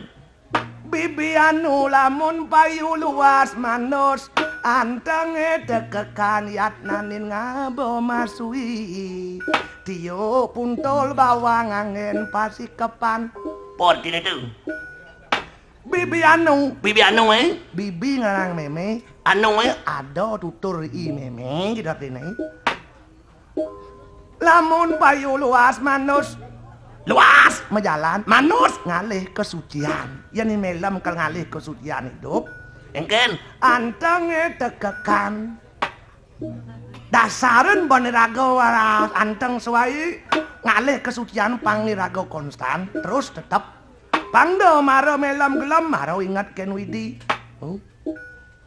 Bibi anu lamun payu luas manus, Antengé tekekan yatnaning ngaba masui. Tiuk puntul bawang anggén pasikepan. Apa artiné to? Bibi Anu. Bibi Anu, é? Bibi ngaran mémé. Anu, é? Ada tutur i mémé, gitu artiné. Lamun payu luas manus. Luas majalan, manus ngalih kasucian. Yén i Mélem kal ngalih kasucian idup. Éngkén? Antengé tekekan. Dasaren ban iraga waras anteng suai ngalih kasucian pang iraga konstan, terus tetep. Pang da mara Mélem gelem, mara inget kén Widi. Oh.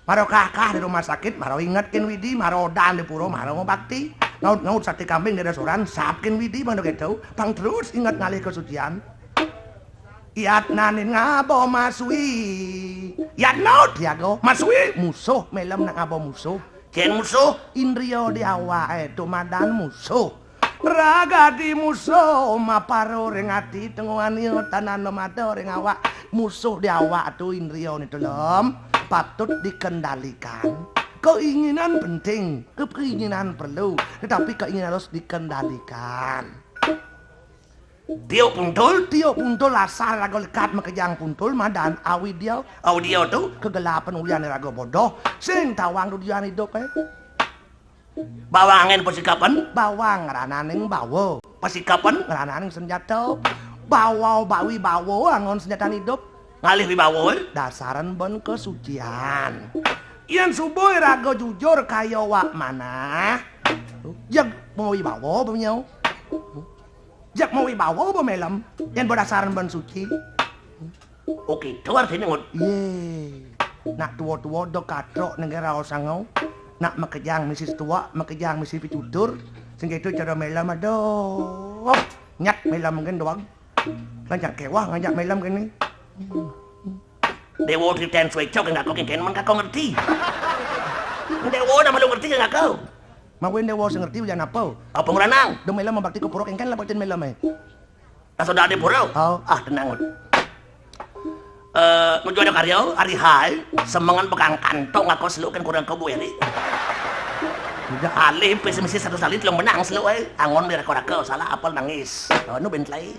Mara kakah di rumah sakit, mara inget kén Widi, mara odan di pura, mara ngabakti. Ngaud-ngaud saté kambing di restoran, sap kén Widi, mara kéto. Pang terus inget ngalih kasucian. Yatnaning ngaba masui. Yatna diaga masui, musuh Mélem nak ngaba musuh. Kén musuh? Indria di awaké to madan musuh. Ragadi musuh mapara ring ati, tenguhani tanana mata ring awak. Musuh di awak to indriané to, Lem, patut dikendalikan. Keinginan penting, keinginan perlu, tetapi keinginan harus dikendalikan. Tiuk puntul? Tiuk puntul, asal raga lekad makejang puntul, madan awidya. Awidya to? Kegelapan ulian raga bodoh. Sing tawang dudian idup, é. Bawang anggén pasikepan? Bawang ngrananing bawa. Pasikepan? Ngrananing senjata. Bawa bawi bawa anggon senjatan idup. Ngalih wibawa, é? Dasaran ban kasucian. Yén suba raga jujur kaya wak manah. Jeg mawibawa apa nyau? Jak mawibawa apa Mélem? Yén badasaran ban suci. Oké, to artiné, Ngut. Yé. Nak tua-tua da katrok nengge raos sangau. Nak makejang misi setuak, makejang misi pitutur. Sing kéto cara Mélem, aduh. Nyat Mélem kén doang. Ngajak kéweh, ngajak Mélem kéné. Déwa tritén suéca kén kaka kénkén men kaka ngerti. Déwa nak malu ngerti kén kaka. Mawinan déwa sing ngerti ulian apa? Apa ngranang? Da Mélem mabakti ka pura kénkén lah baktin Mélem, é. Rasa dadi pura? Oh. Ah, tenang. Eh, nuju ada karya, hari hai, semengan bekangkan tok ngako seluk kén kurang kau Bu Eri. Alih pesimis satu sali telung benang seluk, é. Anggon beli raka-raka, salah apel nangis. Oh, nu bentlai.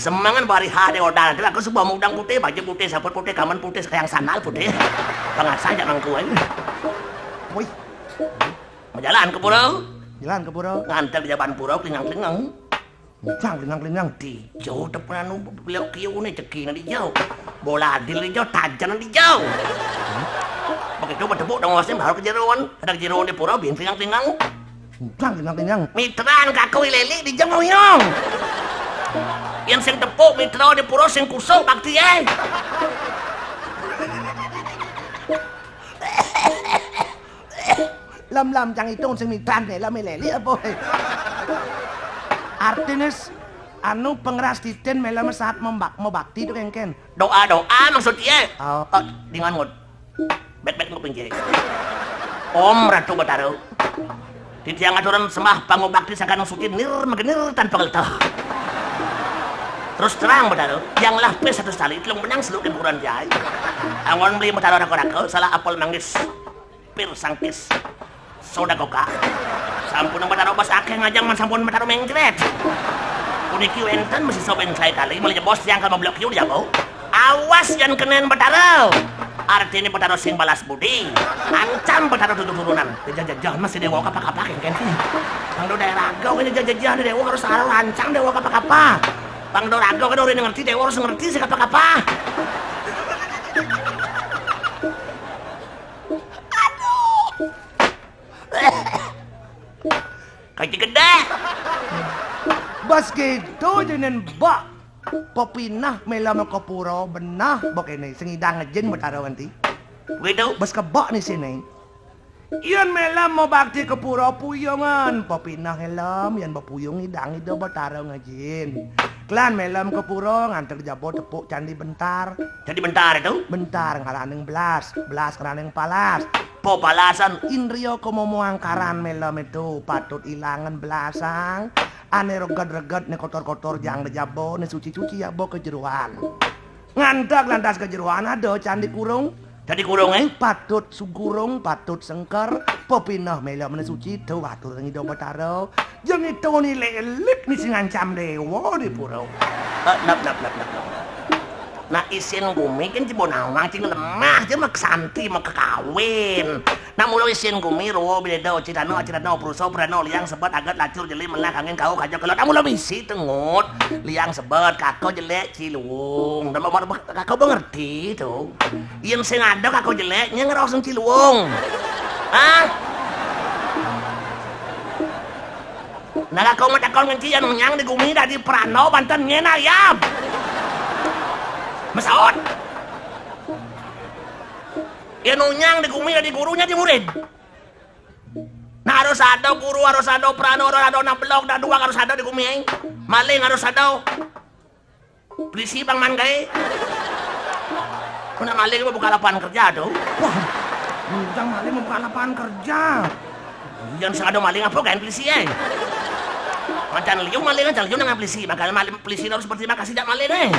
Semengan bari ha de odan, aku suba mudang putih, baju putih, saput putih, kamen putih, sekayang sandal putih. Pengasah jak mangku, é. Wih. Majalan ke pura. Jalan ke pura. Nganter di jaban pura, klingang-klingang. Cang, klingang-klingang. Dijau tepunan beliau kiu né, cekina dijau. Bola adil dijau, tajan dijau. Begitu betepuk dong wasem, baru ke jeroan. Ada ke jeroan di pura, bin klingang-klingang. Cang, klingang-klingang. Mitran kaku ileli dijau ngoyong. Yang sing tepuk mitra di pura sing kusuk bakti, é. Lam-lam cang itung sing midan né, lam leli apa? Artiné s-, anu, pengeras titin Mélem saat membak-, mebakti to kénkén. Doa-doa maksud ié. Oh. Oh, dengan ngut. Bet-bet ngut pinggir. Om Ratu Betara. Titiang aturan sembah pangubakti sakanang suci nir magenir tanpa ngeleteh. Terus terang Betara, yang lapis satu sali telung benang seluk kén kuburan jai. Anggon beli Betara raka-raka, salah apel manggis. Pir sangkis. Soda koka. Sampun Betara bas akéh ngajeng man sampun Betara mengkret. Puniki wénten masisa ben saé kali, malih jebos tiang kal mablek kiu di jago. Awas yén kenén Betara. Artiné Betara sing balas budi. Ancam Betara tutup turunan. Jajah-jajah masih déwa kapa-kapa kénkén. Pang do daerah gau kéné jajah-jajah déwa harus arah ancam déwa kapa-kapa. Pang do raga kéné urang ngerti déwa harus ngerti sing kapa-kapa. Aduh. Kaji gedé. Bas kéto jeneng bak pepinah Mélem ka pura benah bak kéné sing idang ngejin Betara nganti. Kéto. Bas kebak né siné. Yén Mélem mabakti ka pura puyungan, pepinah Mélem, yén bepuyung idang Ida Betara ngejin. Klan Mélem ka pura nganter jaba tepuk Candi Bentar. Candi Bentar to? Bentar ngaraning belas, belas ngaraning palas. Pepalasan indria kemomoangkaran Mélem to patut ilangan belasang. Ané reged-reged, né kotor-kotor jang da jaba, né suci-suci jaba ka jeroan. Ngantek lantas ka jeroan ada Candi Kurung. Dadi gurung, eh? Patut sugurung, patut sengker, pepineh mela mene suci, tuh atur Ida Batara. Jeng ito ni lelik ni sing ngancam dewa di pura. Eh, nap, nap, nap, nap, nap. Nah, isin gumi kan jebon awang cing lemah, dia mek santi, mek kawin. Nah, mula isin gumi, rowo, bideda, citana, citana, prusa, prana, liang, sebet, aget, lacur, jeli, menah, angin, kau, kaja, kelot. Nah, mula misi, tengut, liang, sebet, kaka, jelek, ciluung. Dan bapak, bapak, kaka mengerti, tuh. Yen sing ada kaka jelek, nyeng roh sing ciluung. Hah? Nah, kaka matakon ngenci yen unyang di gumi dadi prana banten nyen ayam. Mesaut. Yen unyang di gumi dadi guru nyadi murid. Nah, harus ada guru, harus ada prana, harus ada anak belog, dan duang harus ada di gumi. Maling harus ada. Polisi bang man gae. Kena maling mau buka lapangan kerja tuh. Wah, unyang maling mau buka lapangan kerja. Yang sing ada maling apa gaen polisi, eh? Mancan liu maling, mancan liu nang polisi. Makanya maling polisi harus berterima kasih jak maling, eh.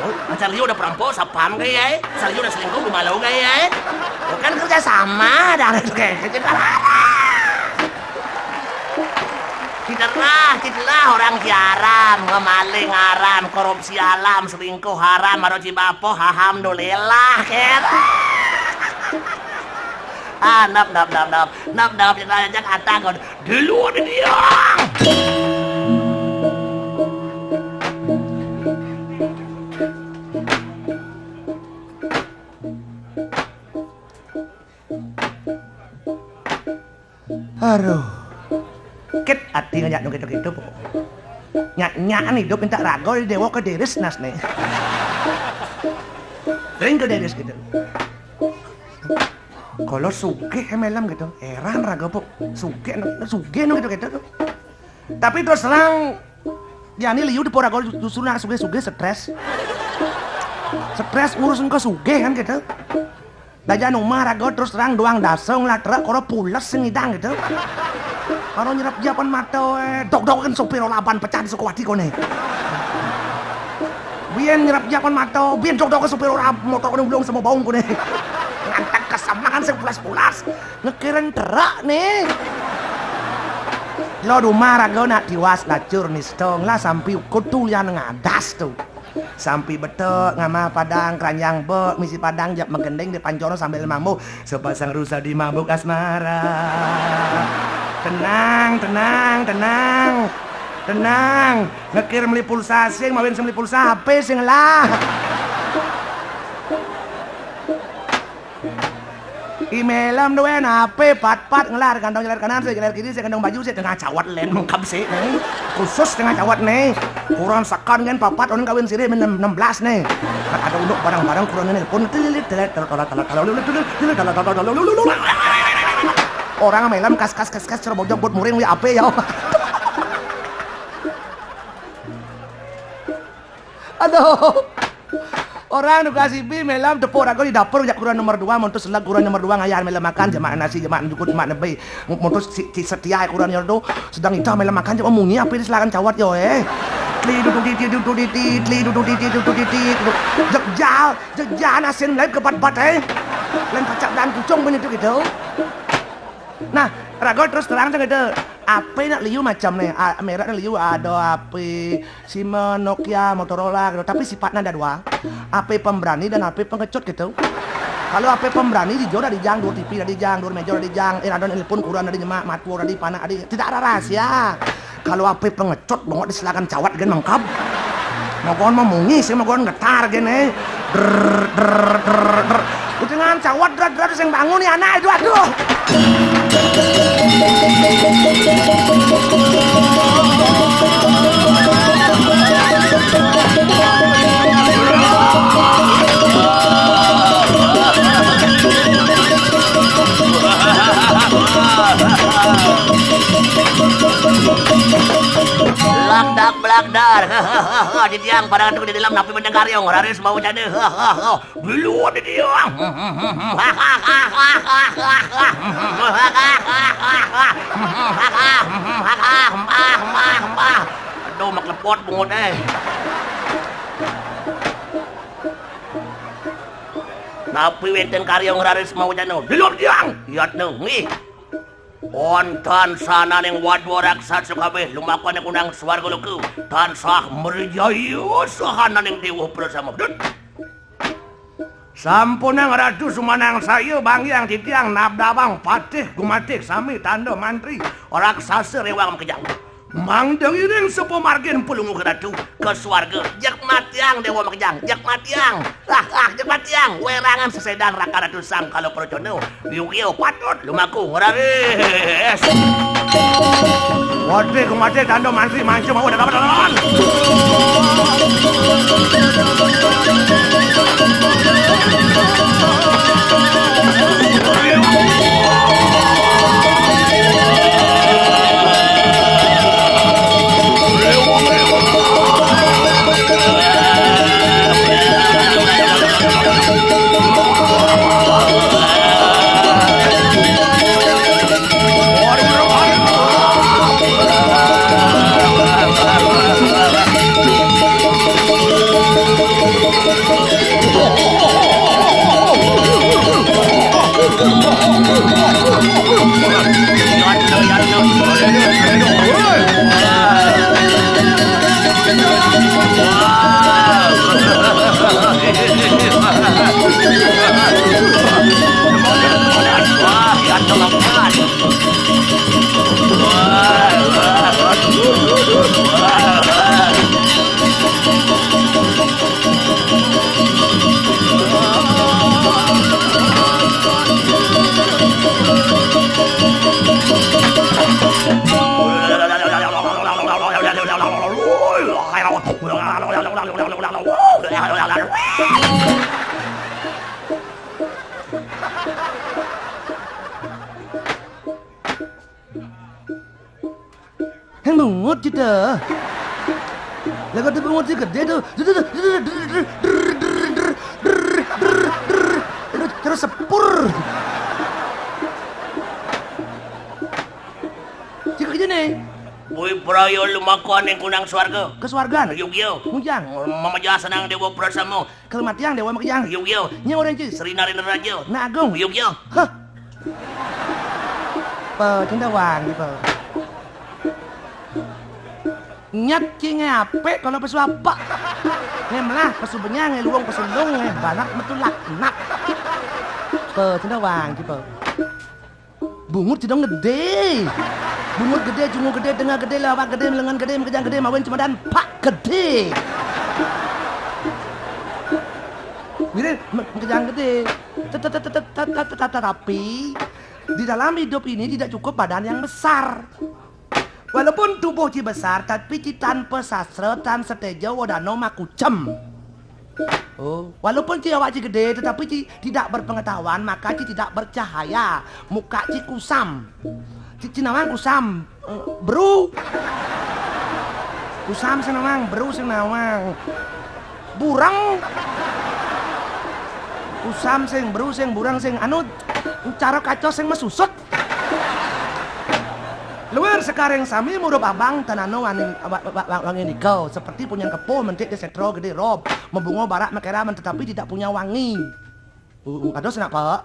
Oh, mancan liu ada perampok, sapam gae, eh. Mancan liu ada selingkuh, gumalau gae, eh. Bukan kerja sama, dah itu gae. Kita larang. Cederah, cederah orang ci haram, ngemaling haram, korupsi haram, selingkuh haram, maro ci bapo, alhamdulillah, ket. Ah, nap, nap, nap, nap, nap, nap, cederah aja kata kau. Dulu ada dia. Aduh. Kit ati ngajak dong gitu-gitu, po. Nyak-nyakan hidup minta raga di dewa ke diris nas nih. Ring ke diris gitu. Kalau sugih melem gitu, heran raga, po. Sugih, sugih no gitu-gitu tuh. Tapi terus terang, jani liu di po raga justru nak sugih-sugih stres. Stres ngurus engko sugih kan gitu. Dajan umah raga terus terang doang dasong lah truk karo pules sing ngidang gitu. Karo nyerep japan mata, eh, dok-dok kan sopir laban pecah di Sukawati kone. Biyen nyerep japan mata, biyen dok-dok sopir ora motor kone ulung sama baung kone. Ngantek kesemangan sing pulas-pulas. Ngekiren truk nih. Lo rumah raga nak tiwas lacur nistong lah sampai kutu lian ngadas tuh. Sampi betek, ngamah padang, keranjang bek, misi padang, jak megending di pancono sambil mambu. Sepasang rusa di mabuk asmara. Tenang, tenang, tenang. Tenang. Ngekir meli pulsa sing, mawin sing meli pulsa H P sing lah. Imelam duen ape pat-pat ngelar kantong jelar kanan sih jelar kiri sih kantong baju sih tengah cawat len mengkap sih nih. Khusus tengah cawat nih. Kurang sekan kan papat orang kawin sirih enam belas nih. Kan ada untuk barang-barang kurang ini pun tilit tilit telat telat telat telat telat telat telat telat telat telat telat telat telat telat. Orang melam kas kas kas kas cara bojong buat muring wi ape ya. Aduh. Orang nu kasibi melam tepuk raga di dapur jak kuran nomor dua, montos selag kuran nomor dua ngayah melam makan, jemak nasi, jemak jukut, jemak nebe. Montos si, si setia kuran yo tu, sedang itah melam makan, jemak munyi ape di selakan cawat yo, eh. Tli du du di di du du di di, tli du du di di du du di di. Jegjal, jegjal asin lain kebat-bat, eh. Lain pacak dan pucung ben itu gitu. Nah, raga terus terang aja gitu. Ape nak liu macam nih, a, merek nak liu ada ape Siemens, Nokia, Motorola gitu. Tapi sifatnya ada dua. Ape pemberani dan ape pengecut gitu. Kalau ape pemberani di jor di jang, dur T V di jang, dur meja di jang, eh ada nelpon kurang dari nyemak, matu dari panak dari tidak ada rahasia. Kalau ape pengecut bengok di selakan cawat gen mengkab. Mogon memungi sih mogon getar gen eh. Drrr, drrr, drrr, drrr. Ujengan cawat drat drat sing bangun ya anak itu aduh. Langdak belagdar. Di tiang padang tu di dalam napi mendengar yang raris mau jadi. Dulu ada dia. Aduh, mak lepot bungut eh. Napi wénten karya ngraris mawacana? Lilur tiang, yatna nggih. Wonten sananing wadwa raksasa kabéh lumaku ing kunang swarga loka tansah mrejaya sahananing déwa prasama. Dut. Sampunang Ratu sumanangsaya, banggiang titiang nabdabang patih gumatih sami tanda mantri raksasa réwang makejang. Mangda ngiring sapamargin Palungguh Ratu ka swarga. Jeg matiang Déwa Makejang, jeg matiang. Ah, ah, jeg matiang. Wérangan sesédan Raka Ratu Sang Kala Pracona. Yogya patut lumaku ngraris. Wadih gumatih tanda mantri manca mawa dadabeton. Hang bungut kita. Lah kok bungut sing gedé to. Terus sepur. Cik aja nih. Boy Prayo lumaku ing kunang swarga. Ke swargan. Yogya. Mujang. Mamaja sanang Déwa Prasama. Kal matiang Déwa Makejang. Yogya. Nyang orang ci Sri Narendra Raja. Nak Agung. Yogya. Hah. Pe, cendawang gitu. Nyat ci ngapik kalau pesu apa? Ngemlah pesu benyang, ngeluwung pesu lung, ngebanak metu laknak. Pe, cendawang gitu. Bungut cidong gedé. Bungut gedé, jungu gedé, dengah gedé, lawak gedé, lengan gedé, makejang gedé, mawinan cemedan pak gedé. Wirid me-, makejang gedé. Tet-, tet-, tet-, tet-, tet-, tet-, Tetapi di dalam hidup ini tidak cukup badan yang besar. Walaupun tubuh ci besar, tapi ci tanpa sastra, tan seteja, wadana makucem. Oh, walaupun ci awak ci gedé, tetapi ci tidak berpengetahuan, maka ci tidak bercahaya. Muka ci kusam. Ci, ci nawang kusam, eh, beru. Kusam sing nawang, beru sing nawang. Bureng. Kusam sing, beru sing, bureng sing, anu, cara kaca sing mesusut. Luir sekaring sami murup abang tanano waning, wa-, wa-, wa-, wangi nika, seperti punyan kepuh mentik di setra gedé rob, mabunga barak makeraban tetapi tidak punya wangi. Uh, uh, aduh, senak, Pak.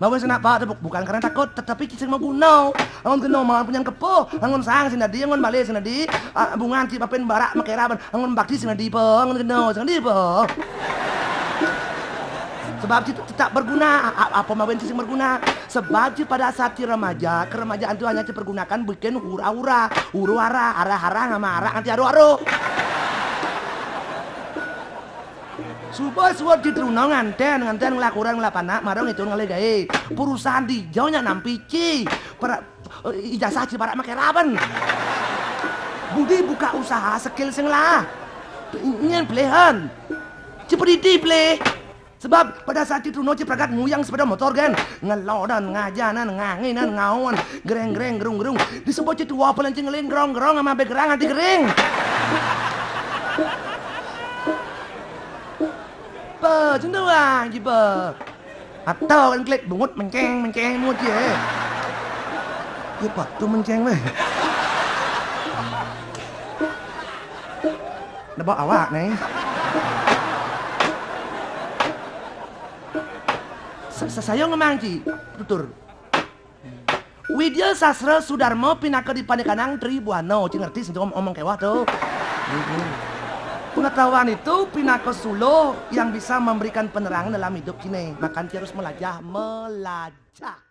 Mawinan senak, Pak, bu-, bukan karena takut, tetapi sing maguna. Angun kena mawan punyan kepuh, angun sang sing dadi, angun balé sing dadi, ah, bungan ti mapin barak makeraban, angun bakti sing dadi, Pak, angun kena sing dadi, Pak. Sebab itu tetap berguna, a-, a-, apa mawinan sing berguna. Sebab ci pada saat ci remaja, keremajaan itu hanya ci pergunakan bikin hura-hura, huru-hara, hara-hara, ngama-hara, nganti aro-aro. Suba suud ci truna nganten, nganten nglakuran nglapanak, marang itu ngalih gaé. Perusahaan dijauh nyak nampi ci. Para-, ijazah ci barak makeraban. Budi buka usaha skill sing lah. Nyén pilihan. Ci pedidi pilih. Sebab pada saat ci truna ci pragat nguyang sepeda motor kan, ngelodan, ngajanan, nganginan, ngaon, greng-greng, gerung-gerung. Disebut ci tua paling ci ngeling gerong-gerong sama begerang anti gering. Pe, cenderang ci pe. Atau kan klik bungut menceng, menceng bungut ya. Ya, Pak, tu menceng weh. Nebak awak ni. Sasaya ngemang, Ci. Tutur. Widya sastra Sudarma pinaka dipanikanang Tribuana. Ci ngerti sing om-, omong kéweh to. Pengetahuan itu pinaka suluh yang bisa memberikan penerangan dalam hidup kini. Makanya harus melajah, melajah.